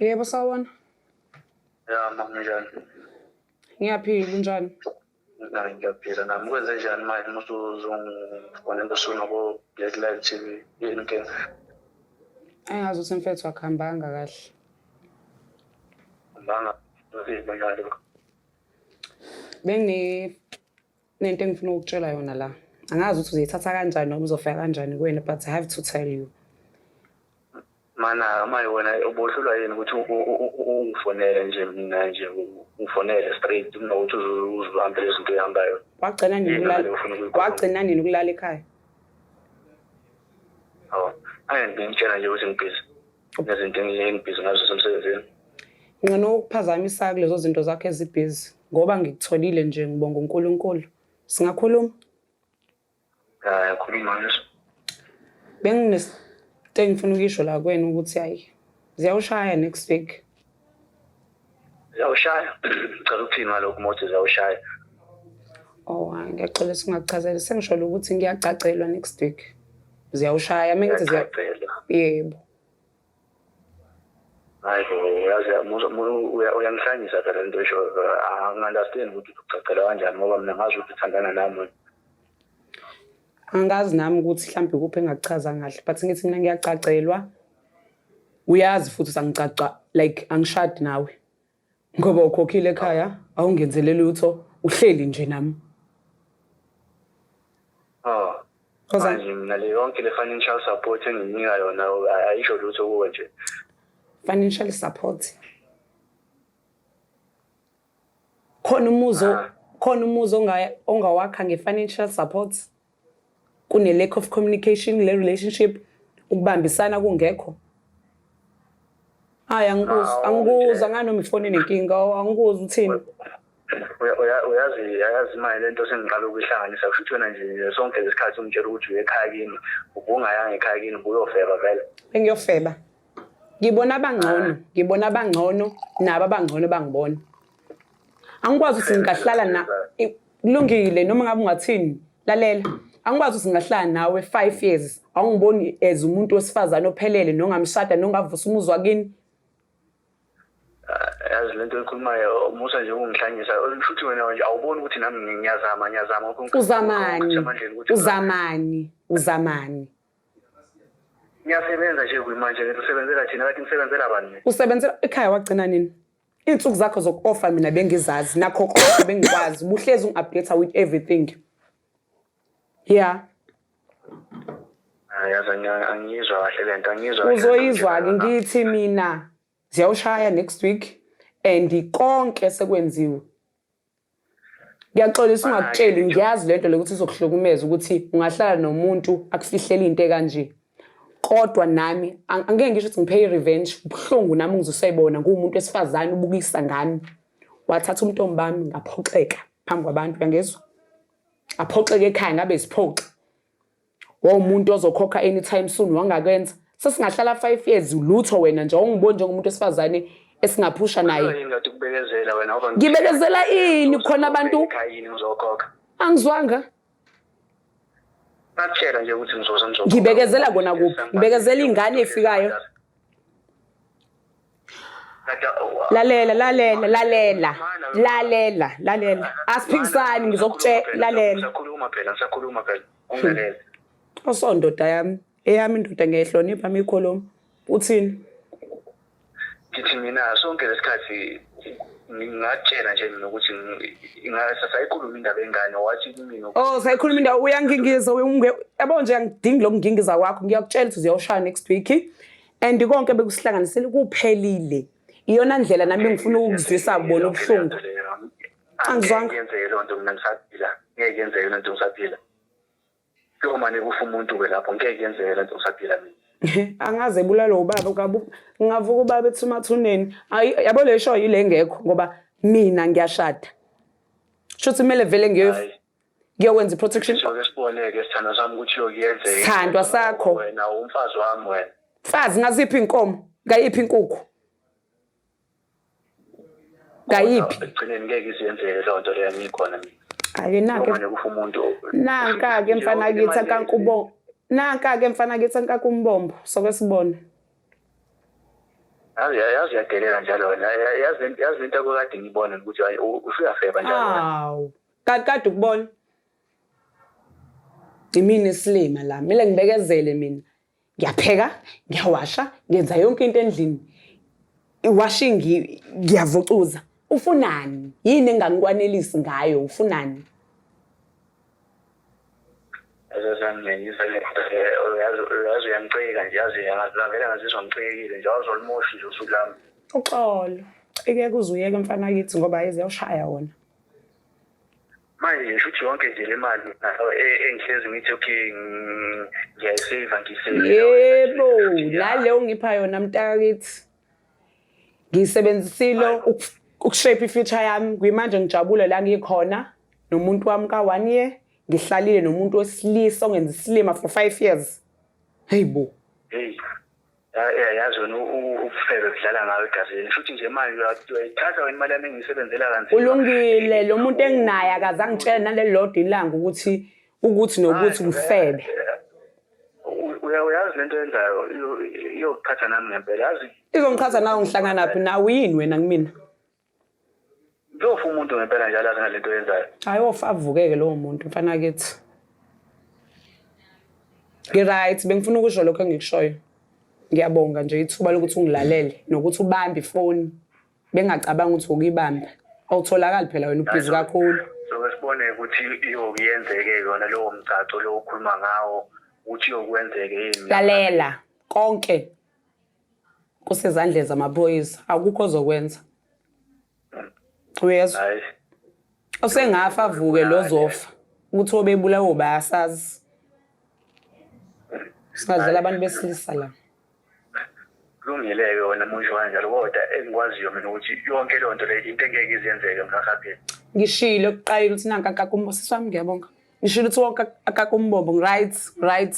Yebo, sawubona. Ya, ma, kunjani? Ngiyaphila, unjani? Nayi, ngiyaphila nami. Kwenze njani manje uma usuzongifonela usuno Black Live TV? Yini inkinga? Engazi ukuthi mfethu akuhambanga kahle. Hambanga njani? Bengine nento engifuna ukukutshela yona la. Angazi ukuthi uzoyithatha kanjani noma uzofika kanjani kuwena, but I have to tell you. Mana, manje wena ubohlulwa yini ukuthi ungifonele nje mina nje, ungifonele straight kunokuthi uzuhambe lezinto ehambayo? Wagcina nini Yini ukulala? manje ufuna ukuyikhuluma? Wagcina nini ukulala ekhaya? Hawu, ake ngitshela nje ukuthi ngibhizi. Nezinto engibhizi ngazo semsebenzini. Nqena ukuphazamisa kulezo zinto zakho ezibhizi ngoba ngikutholile nje, ngibonga uNkulunkulu. Singakhuluma? Hayi, khuluma nje. Benginesinto engifuna ukuyisho la kuwena ukuthi hayi, ziyawushaya next week. Ziyawushaya. Ngicela ukuthini ngalokhu mothi ziyawushaya? Oh, hayi, ngiyaxolisa ungakuchazeli. Sengisholo ukuthi ngiyacacelwa next week. Ziyawushaya mengithi ziya Ngiyacacela. Yebo. Hayi bo, uyazi uyangihlanyisa phela lento esho. Angi-understand ukuthi ucacela kanjani ngoba mina ngazi ukuthi uthandana nami wena. Angazi nami ukuthi mhlawumbe kuphi engakuchaza kahle, but ngithi mina ngiyacacelwa. Uyazi futhi usangicaca, like angishadi nawe. Ngoba ukhokhile ekhaya, awungenzele lutho, uhleli nje nami. Oh. Cause Manje mina le yonke le financial support enginika yona ayisho lutho kuwe nje. Financial support. Khona umuzo khona umuzo ongawakha nge-financial support. Kune lack of communication le relationship, ukubambisana kungekho. Hayi, angikuzwa, angikuzwa nganoma ifoni inenkinga, angikuzwa uthini. Uyazi, yazi manje lento sengiqala ukuyihlanganisa. Kusho ukuthi wena nje sonke lesikhathi ungitshela ukuthi uye ekhaya kini, ubungayanga ekhaya kini, ubuyofeba vele. Bengiyofeba. Ngibona abangcono, ngibona abangcono, nabo abangcono bangibona. Angikwazi ukuthi ngingahlala na kulungile noma ngabe ungathini, lalela. Angikwazi ukuthi ngingahlala nawe 5 years, awungiboni as umuntu wesifazane ophelele nongamshada nongavusa umuzi wakini. Yazi lento oyikhulumayo, musa nje ukungihlanyisa. Futhi wena nje awuboni ukuthi nami ngiyazama, ngiyazama konke Uzamani? okusemandleni ukuthi Uzamani? Uzamani? Ngiyasebenza nje kuyimanje, ngisebenzela thina, kanti ngisebenzela bani mina? Usebenzela ekhaya wagcina nini? Iy'nsuku zakho zoku-offer mina bengizazi, nakho konke bengikwazi. Ubuhlezi ungi-update with everything. Yeah. Hayi, yazi angiyizwa kahle lento, angiyizwa kahle lento. Uzoyizwa-ke, ngithi mina ziyawushaya next week and konke sekwenziwe. Ngiyaxolisa ungakutsheli, ngiyazi lento lokuthi izokuhlukumeza ukuthi ungahlala nomuntu akufihlele into ekanje. Kodwa nami angeke ngisho ukuthi ngiphe i-revenge, ubuhlungu nami ngizosayibona nguwumuntu wesifazane ubukisa ngami. Wathatha umntombi bami ngaphoxeka phambi kwabantu, uyangizwa? Aphoxeke ekhaya ngabe isiphoxi. Wawumuntu ozokhokha anytime soon, wangakwenza. Sesingahlala 5 years lutho wena nje awungiboni njengomuntu wesifazane esingaphusha naye. Yini kade ukubekezela wena ngoba Ngibekezela ini khona abantu ekhaya yini ngizokhokha? Angizwanga. Ngakutshela nje ukuthi ngizoza ngizokhokha. Ngibekezela kona kuphi? Ngibekezela ingane efikayo. Lalela, lalela, lalela, lalela, lalela. Asiphikisani, ngizokutshela, lalela. Ngisakhuluma phela, ngisakhuluma phela. Ungilalele. Osondoda yami, eyami indoda ngiyayihlonipha mikhuluma. Uthini? Ngithi mina sonke lesikhathi ngingatshela nje mina ukuthi sayikhuluma indaba yengane, wathi kumina Oh, sayikhuluma indaba, uyangingiza, yabo nje angidingi lokungingiza kwakho. Ngiyakutshela ukuthi uzoshaya next week and konke bekusihlanganisile kuphelile. Iyona ndlela nami ngifuna ukuzwisa bona ubuhlungu. Angizwanga. Ngeke yenzeke loo nto mina ngisaphila. Ngeke yenzeke loo nto ngisaphila. Kuyomane kufa umuntu-ke lapho, ngeke yenzeke loo nto ngisaphila mina. Angaze ebulalwe ubaba kabu, ngavuka ubaba ethi emathuneni. Ayi, yabo le show yile ngekho ngoba mina ngiyashada. Shuthi kumele vele ngiyokwenza i-protection. Soke sibone-ke sithandwa sami ukuthi yokuyenzeka. Sithandwa sakho. Wena umfazi wami wena. Mfazi ngaziphi inkomo? Ngayiphi inkukhu? Ngayiphi? Ekugcineni ngeke iziyenzeke leyo nto leyo ngikhona mina. Ake nanke. Noma kufa umuntu. Nanka-ke mfana kithi akankubo. Nanka-ke mfana kithi ankakumbombo. Soke sibone. Yazi yazi uyadelela njalo wena. Yazi yazi into akade ngibona ukuthi hayi usuyafeba njalo. Awu. Kade kade ukubona. Imina isilima la. Kumele ngibekezele mina. Ngiyapheka, ngiyawasha, ngenza yonke into endlini. Iwashing ngiyavucuza. Ufunani? Yini engangikwanelisi ngayo? Ufunani? Ezazanginyanyisa uyazi uyazi uyangicika nje yazi ngavele ngazizwa ngicikekile nje awuzolimoshi nje usuku lami. Uxolo. Cikeka uze uyeke mfana kithi ngoba eziyawushaya wona. Manje ngisho ukuthi yonke nje le mali engihlezi ngithi okay ngiyayiseva ngiyisave. Yebo, nale ongipha yona mntakakithi. Ngiyisebenzisile ukushape i-future yami kuyimanje ngijabule la ngikhona nomuntu wami ka-one year ngihlalile nomuntu wesilisa ongenza isilima for 5 years. Hey bo. Hey. Yazi wena ubufebe budlala ngayo egazini. Futhi nje manje uyayithatha wena imali yami engiyisebenzela kanzima. Ulungile lo muntu enginaye akaze angitshela nalelodwa ilanga ukuthi nokuthi ngifebe. Uyazi lento yenzayo iyokuphatha nami ngempela. Yazi Izongichaza nawe ngihlangana phi nawe yini wena kumina? kuyofa umuntu ngempela njalo azi ngalento oyenzayo. Hayi ofa avukeke lowo muntu mfana kithi. Ngi-right bengifuna ukusho lokho engikushoyo. Ngiyabonga nje ithuba lokuthi ungilalele nokuthi ubambe ifoni. Bengacabanga ukuthi ukuyibamba. Awutholakali phela wena ubhizi kakhulu. Soke sibone ukuthi iyokuyenzeke yona lowo mgcagco lo okhuluma ngawo ukuthi iyokwenzeke yini. Lalela konke kusezandleni zamaphoyisa akukho ozokwenza. Uyezwa? Hayi. Usengafa avuke lo zofa. Ukuthi obebulawa bayasazi. Singadlala abantu besilisa la. Kulungile-ke wena musho kanjalo kodwa engikwaziyo mina ukuthi yonke leyo nto leyo into engeke izenzeke mina saphila. Ngishilo ekuqaleni ukuthi nanka akakumbombo sisi wami ngiyabonga. Ngishilo ukuthi wonke akakumbombo right right.